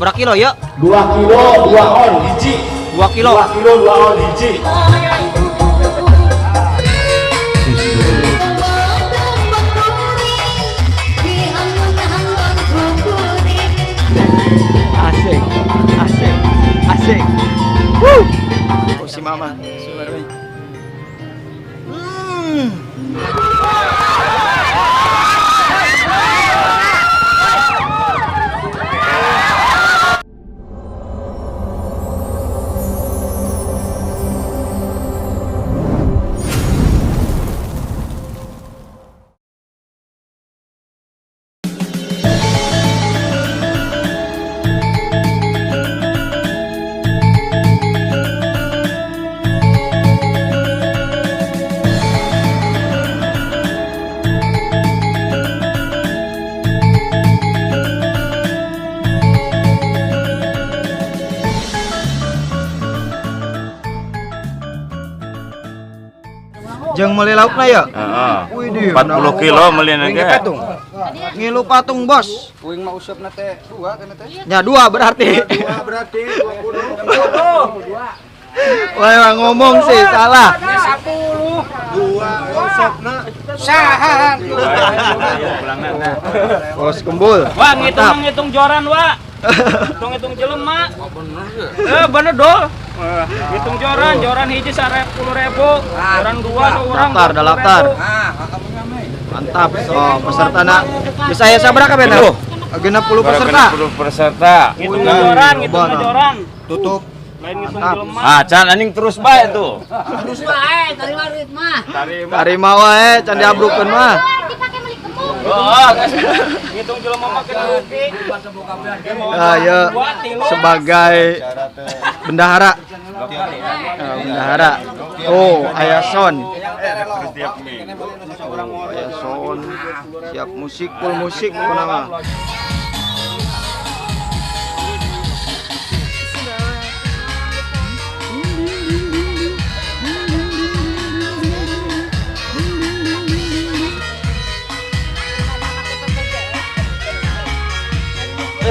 Sabaraha kilo ya? 2 kilo 2 on hiji. 2 kilo. 2 kilo 2 on hiji. Asik. Asik. Asik. Woo. Oh, si mama. Jeung meuli laukna ya? Heeh. Widih, 40 kilo meulina ge. Patung. Ngilu patung, Bos. Uing mah usupna teh 2 kana teh. Nya 2 berarti. 2 berarti 20. Wah, ngomong sih salah. 10. 2 usupna. Saha. Bos kumpul. Wah, ngitung-ngitung joran, Wak. Ngitung-ngitung jelema. Bener dol. Ngitung joran, joran hiji 10.000, joran 2 seorang. Daftar, daftar. Mantap, so peserta nak. Bisa ya sabaraha kabeh? 60 peserta. 60 peserta. Ngitung joran, ngitung joran. Tutup. Lain ngitung jelema. Ah, can anjing terus bae tuh. Terus bae, tarima duit mah. Tarima wae, can diabrukeun mah. Oh, ngitung jelema mah kena rugi. Ayo sebagai bendahara. Bendahara. Oh, aya son. Aya son. Siap musik, full musik pokona mah.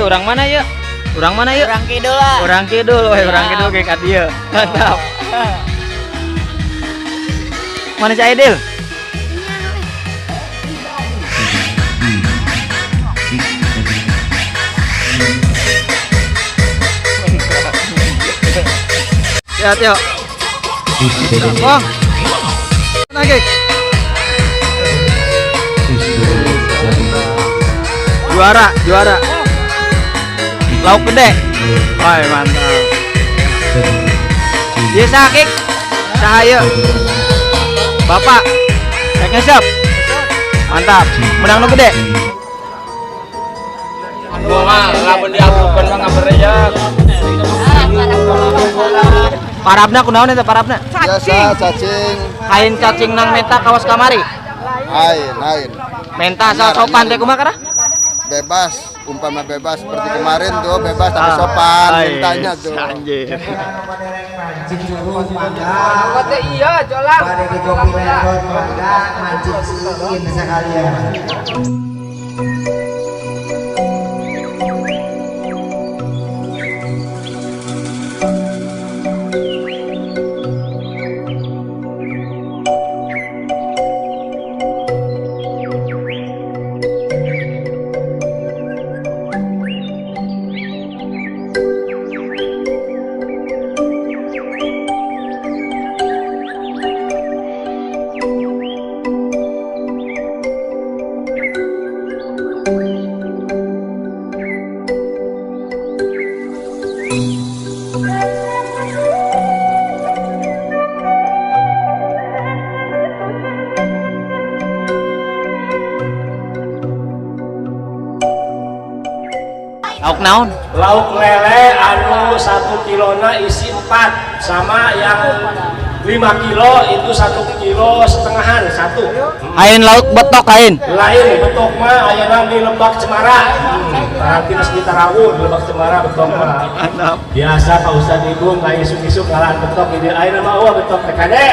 Orang mana ya? Orang mana ya? Orang kidul lah. Orang kidul, weh, orang kidul kayak ka dieu. Mantap. Mana si Aidil? Sehat yuk. Wah. Lagi. Juara, juara. Lauk gede. Wah, mantap. Ieu sakit. Cahaya. Bapak. Rek ngesep. Mantap. Menang nu gede. Gua mah lamun diabrukeun mah ngabereyak. Parabna kunaon eta parabna? Biasa cacing. Kain cacing nang menta kawas kamari. Lain, lain. Menta asal sopan teh kumaha karah? Bebas. Umpama bebas seperti kemarin tuh bebas tapi sopan mintanya tuh. Anjir. Iya, jolang. Mancing sekalian. Lauk naon? Lauk lele anu 1 kilona isi 4 sama yang 5 kilo itu 1,5 kilo satu. Ain lauk betok ain. Lain betok mah ayana di Lebak Cemara. Berarti di Tarawun di Lebak Cemara betok mah. Biasa Pak Ustad Ibu nggak isuk-isuk ngalahan betok ini ain mah wah betok teh kade.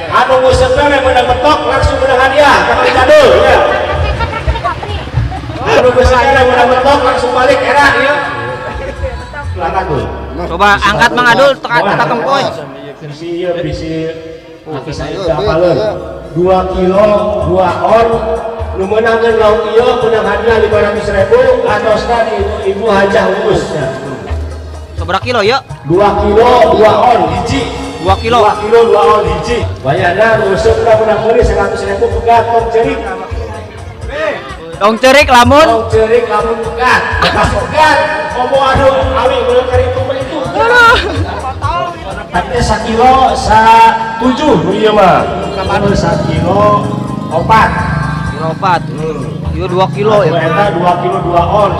Anu nguseup we menang betok langsung menang hadiah ka jadul ya. Anu nguseup we menang betok langsung balik era ya. Coba angkat Mang Adul, teka teka tempoy. Bisi ieu bisi aki saya apaleun. 2 kilo 2 on nu meunangkeun lauk ieu menang hadiah 500.000 atosna di ibu Hajah Uus nya. Seberapa kilo ya? 2 kilo 2 on hiji. 2 kilo. 2 kilo 2 on hiji. Wayahna nu usupna menang meuli 100.000 pegat tong cerik. Tong cerik lamun. Tong cerik lamun pegat. Pas pegat komo anu awi meuleuh kari itu itu. Tapi sakilo sa 7 nu ieu mah. Anu sakilo 4. Kilo 4. Ieu 2 kilo ya. Eta 2 kilo 2 on.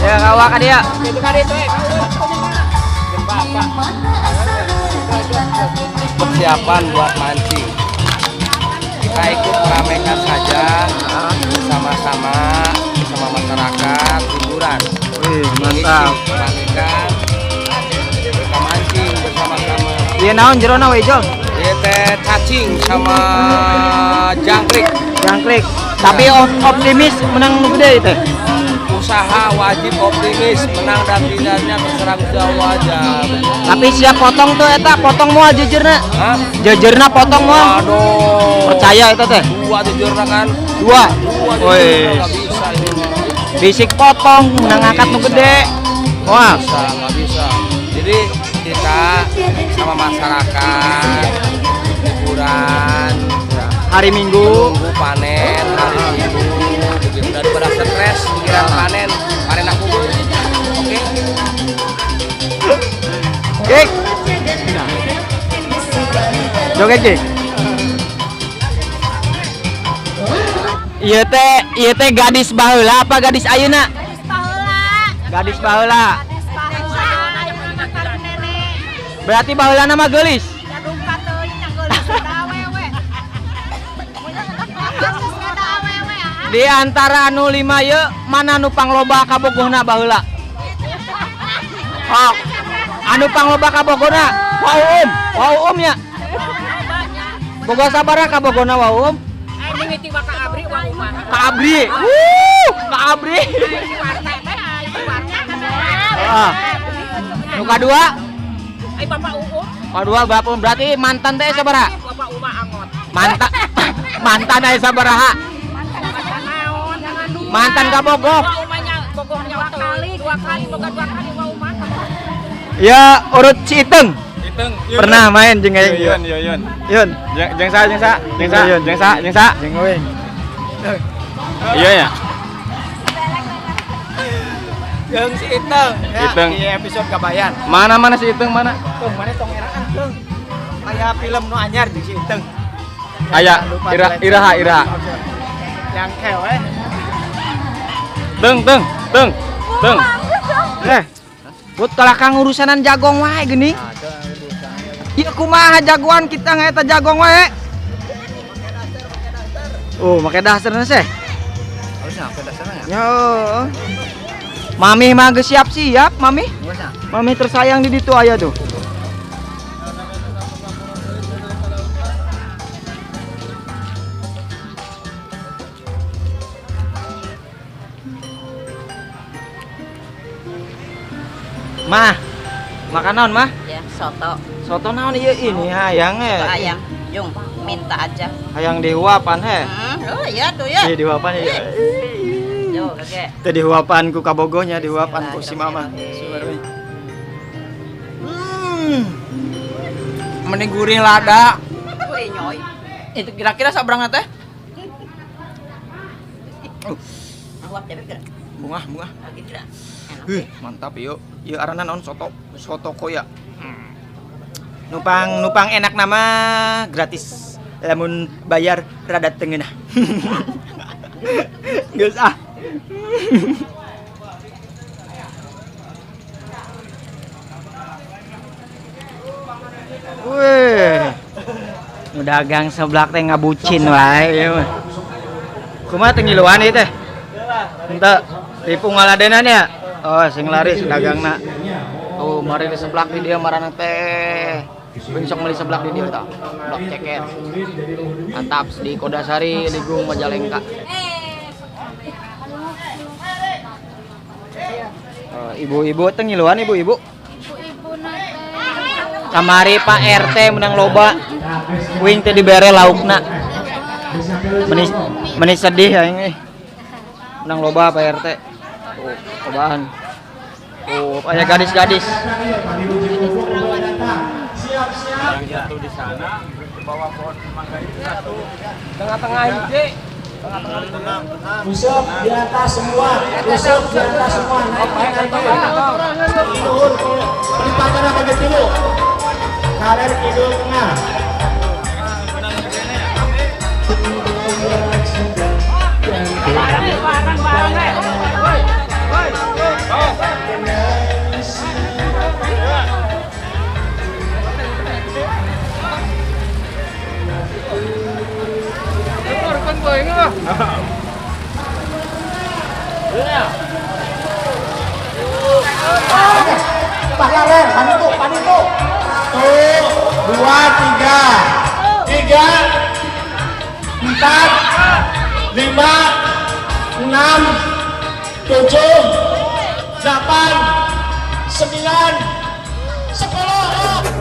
Ya kawak ka dia. Persiapan buat mancing. Kita ikut meramaikan saja bersama-sama bersama masyarakat hiburan. Wih, mantap. Ikan, kita mancing bersama-sama. Ieu naon jerona we, Jol? Ieu teh cacing sama jangkrik. Jangkrik. Tapi optimis menang nu gede teh. Usaha wajib optimis, menang dan tidaknya terserah Gusti Allah aja. Tapi siap potong tuh eta, potong moal jejerna. Hah? Jejerna potong moal. Aduh. Percaya eta teh? Dua jejerna kan. Dua. Dua Woi. jejerna nggak bisa ini. Bisik potong menang angkat nu gede. Moal. Bisa, nggak bisa. Jadi kita sama masyarakat hiburan Hari Minggu. Minggu panen, hari Minggu begitu daripada stres pikiran panen, panen aku. Oke. Kik. Joget Kik. Ieu teh gadis baheula apa gadis ayeuna? Gadis baheula. Gadis baheula. Gadis baheula aya mah karun nenek. Berarti baheulana mah geulis. Jadungka teuing nya geulis da awewe. Da awewe ah. Di antara anu 5 ieu mana nu pangloba kabogohna baheula? Oh, anu pangloba kabogohna wau um, wau um nya. Boga sabaraha kabogohna wau um? Ai mimiti mah ka abri wau mah. Ka abri. Wuh, ka abri. Warta teh ai warta. Ah. Nu kadua? Ai bapak uum. Kadua bapak berarti mantan teh sabaraha? Bapak uma angot. Mantan mantan aya sabaraha? Mantan kabogoh. Wau mah nya bogohnya kali, dua kali boga dua kali wau mah. Ya urut si Iteng. Iteng. Pernah main jeung aing. Yun, yun, yun. Yun. Jeung sa, jeung sa, jeung sa, jeung sa, jeung sa. Jeung euing. Iya ya. Jeung si Iteng. Ya, Iteng. Di episode Kabayan. Mana mana si Iteng mana? Tuh, mana tong eraan Teng. Aya film nu anyar jeung si Iteng. Aya Lupa ira jelek. iraha iraha. Yang kewe. Teng teng teng teng. Eh. Put kalah kang urusanan jagong wae geuning. Ieu kumaha jagoan kita ngaeta jagong wae. Oh, make dasterna seh. Harusnya make dasterna ya? Yo. Mami mah geus siap-siap, Mami. Mami tersayang di ditu aya tuh. Mah. Makan naon, Mah? Ya, soto. Soto naon ieu ini hayang Soto eh. ayam. Jung, minta aja. Hayang dihuapan he. Oh iya tuh ya. Ih, dihuapan ieu. Tuh, kakek. Teu dihuapan ku kabogohnya, dihuapan ku si mama. Mending gurih lada. Wih, nyoy. Itu kira-kira sabrang teh? Huap deh, kira. Bunga, bunga. Lagi kira. Mantap yuk. Ieu arana naon soto? Soto koya. Nupang nupang enak nama gratis. Lamun bayar rada tengenah. Geus ah. Wih. Nu dagang seblak teh ngabucin wae ieu mah. Kumaha teh ngiluan ieu teh? Henteu, ripu ngaladenan ya? Oh, sing laris dagangna. Tuh, mari di seblak di dia marana teh. Besok meuli seblak di dia tah. Seblak ceker. Mantap di Kodasari, Ligung, Majalengka. Oh, ibu-ibu teh ngiluan ibu-ibu. Ibu-ibu nate. Kamari Pak RT menang loba. Wing teh dibere laukna. Menis menis sedih aing euy. Menang loba Pak RT. Tuh, cobaan. Tuh, aya gadis-gadis. Tengah-tengah hiji. Usep di atas semua, usep di atas semua, naik naik naik. Luhur, pelipatan bagi tilu. Karir kidul tengah. Pahlawan, panitu, panitu. 1, 2, 3, 3, 4, 5, 6, 7, 8, 9, 10.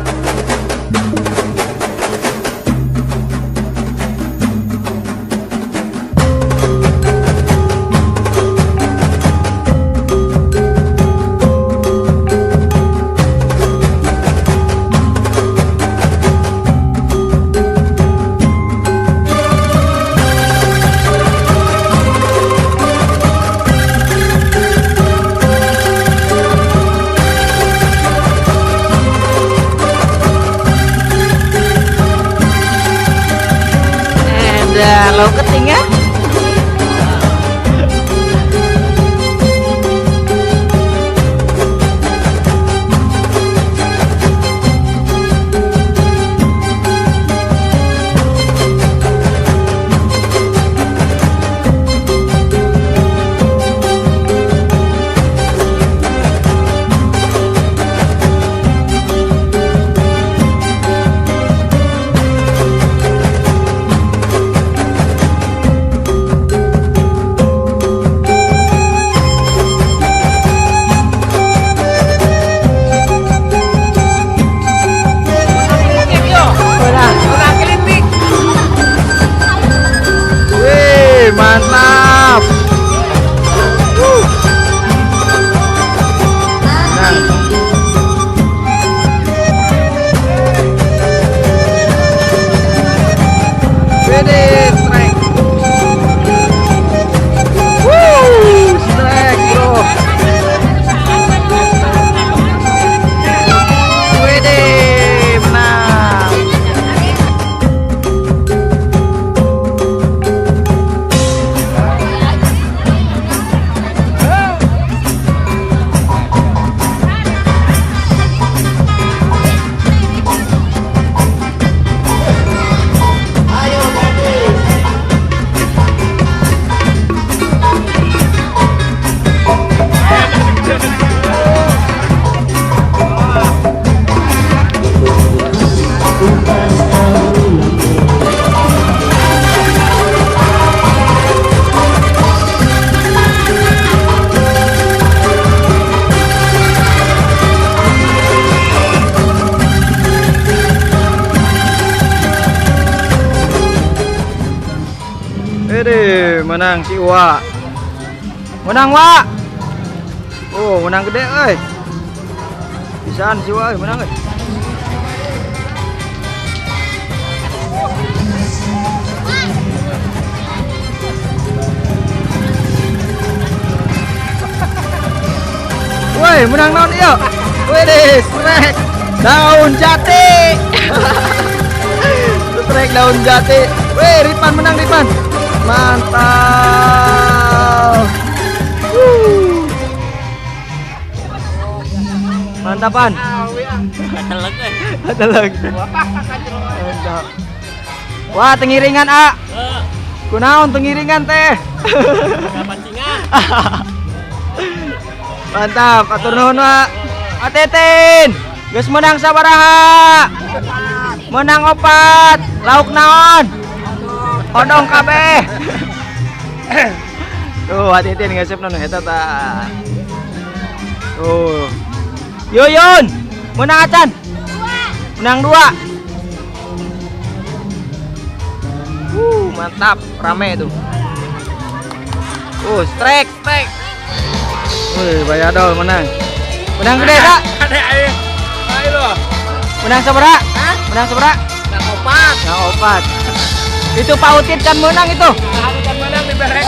Lo ketinggalan. Wede, menang si Wa. Menang Wa. Oh, menang gede euy. Bisaan si Wa menang euy. Woi, menang naon ieu? Wede, strike daun jati. Strike daun jati. Weh, Ripan menang Ripan. Mantap. Mantapan. Ateleg. Mantap. Wah, tengiringan A. Kunaon tengiringan teh? Pancingan. Mantap, atur nuhun Wa. Atetin. Geus menang sabaraha? Menang 4. Lauk naon? Odong kabeh. Tuh, Atetin ngesep nu eta tah. Tuh. Yuyun, menang acan? 2. Menang 2. Mantap, rame tuh. Strike, strike. Wih, Bayadol menang. Menang gede, Kak. Menang sabaraha? Menang sabaraha? Menang 4. Menang 4. Itu Pak Utit kan menang itu. Kan menang di berek.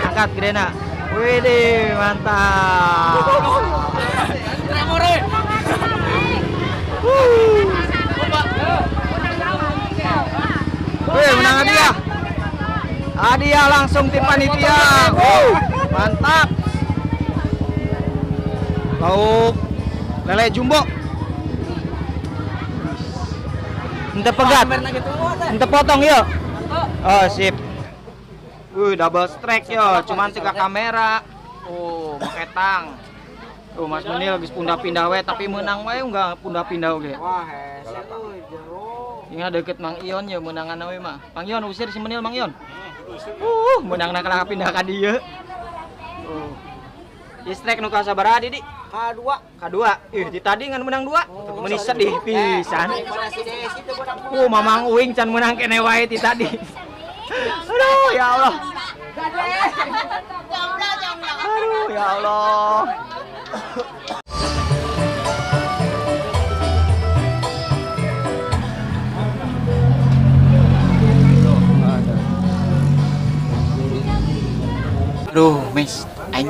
Angkat gedena. Widih, mantap. Wih, menang hadiah. Hadiah langsung di panitia. Mantap. Lauk lele jumbo. Ente pegat. Ente potong yuk. Oh, sip. Double strike yo, cuman 3 kamera. Oh, make tang. Tuh Mas Menil geus pindah-pindah we tapi menang we enggak pindah-pindah oge. Wah, hese euy, jero. Ingat deket Mang Ion ya menangan we mah. Mang Ion usir si Menil Mang Ion. Menangna kalah pindah ka dieu. Oh. Di strike nu kasabaraha Didi? K2. K2. Ih, di tadi ngan menang 2. Meuni sedih pisan. Mamang Uing can menang kene wae ti tadi. Aduh, ya Allah. Aduh, ya Allah. Aduh, mes, aing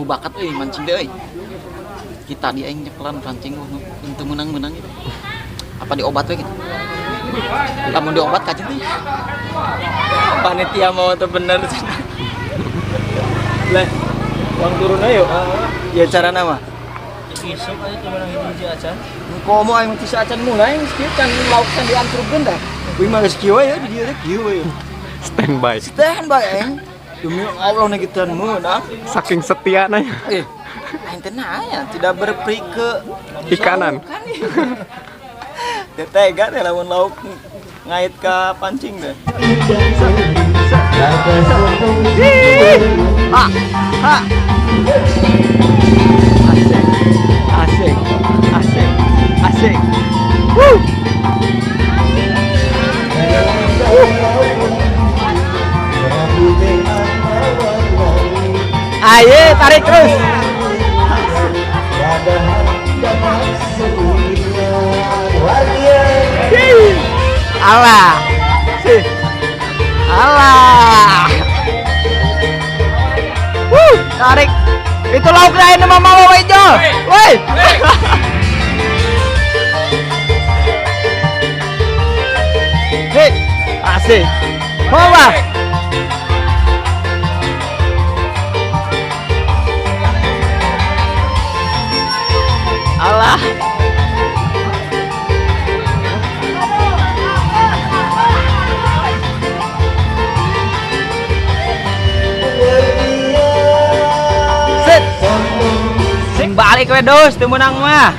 bakat euy mancing deui. Kita di aing nyekelan pancing untuk menang-menang gitu. Apa diobat we gitu? Lamun diobat kajen teh. Panitia mau tuh bener. Lah, uang turun ayo. Ya cara nama. Isuk aja cuma nang hiji acan. Komo aing mah acan mulai geus kieu can lauk can diantrupkeun tah. Kuing mah geus kieu we di dieu teh kieu we. Standby. Standby aing. Demi Allah nih kita menang. Saking setia nanya. Aing teh nanya tidak berperi ke ikanan. Tega teh lamun lauk ngait ke pancing deh. Ha ha. Asik. Asik. Asik. Asik. Wuh. Ayo tarik terus. Allah. Sih. Allah. Wuh, tarik. Itu lauk lain sama Mama Wejo. Woi. Hei, asik. Bawa. Alah. Set. Sing balik we dos teu meunang mah.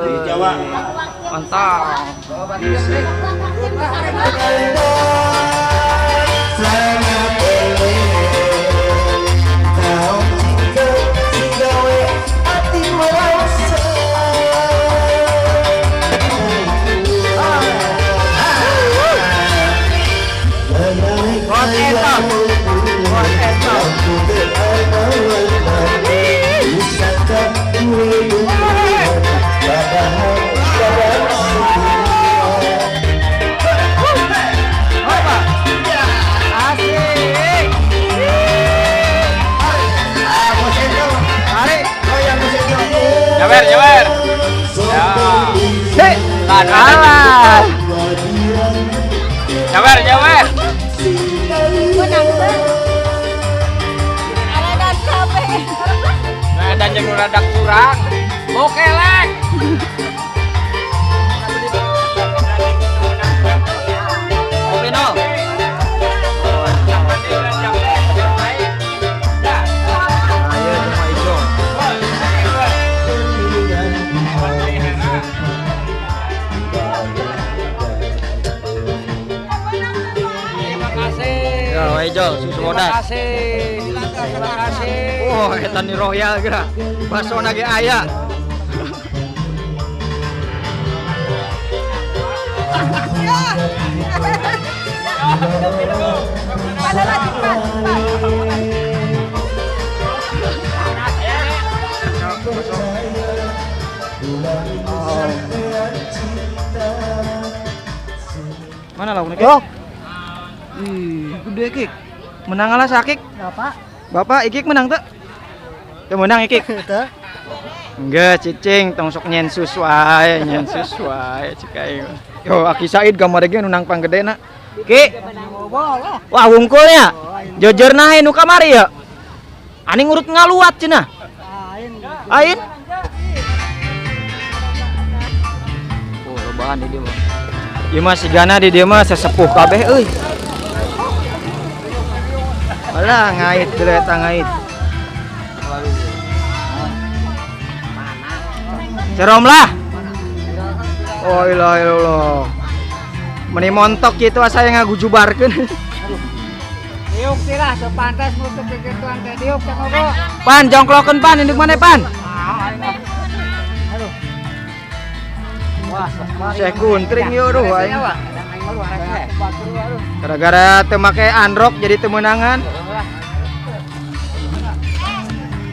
Di Jawa. Mantap. Jawer, jawer. Ya. Hei, alah. Jawer, jawer. Menang teh. Aladan kabeh. Nah, dan jeung rada kurang. Bokelek. Oke, no. Ayo cuma ijo. Terima kasih. Ya, ijo susu Terima bodas. kasih. Terima kasih. Oh, eta ni royal geura. Baso ge aya. Padahal cepat, cepat. Mana lauknya, Kik? Ih, gede, Kik. Menang lah sakik. Bapak. Bapak Ikik menang tuh. Teu menang Ikik. Teu. Enggak, cicing tong sok nyensus wae, nyensus wae cik aing. Yo, Aki Said gambar ge nu nang panggedena. Ki. Wah, wungkulnya. Jujur nah nu kamari ya. Ani ngurut ngaluat cenah. Ain. Oh, rebahan di dia mah. Ieu mah sigana di dieu mah sesepuh kabeh euy. Alah ngait deui eta ngait. Cerom lah. Oh ilah ilallah. Meni montok kitu asa yang ngagujubarkeun. Diuk sirah teu pantas musuh kikituan teh diuk teh ngogo. Pan jongklokeun pan induk maneh pan. Aduh. Wah, Syekh Kuntring yo duh aing. Gara-gara teu make androk jadi teu meunangan.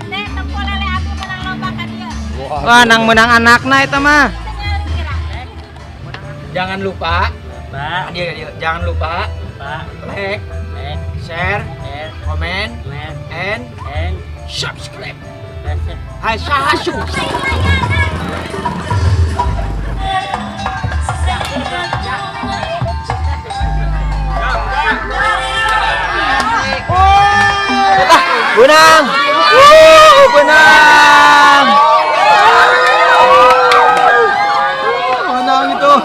Teh tempo lele abi menang lomba ka dieu. Wah, nang menang anakna eta mah. Jangan lupa, Pak, dia, jangan lupa, Pak, like, share, komen, and subscribe. Hai sahasu. Benang. Benang. Menang itu.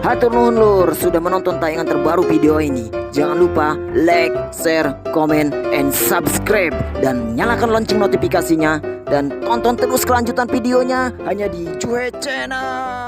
Hatur nuhun lur sudah menonton tayangan terbaru video ini. Jangan lupa like, share, komen, and subscribe. Dan nyalakan lonceng notifikasinya. Dan tonton terus kelanjutan videonya hanya di Juhe Channel.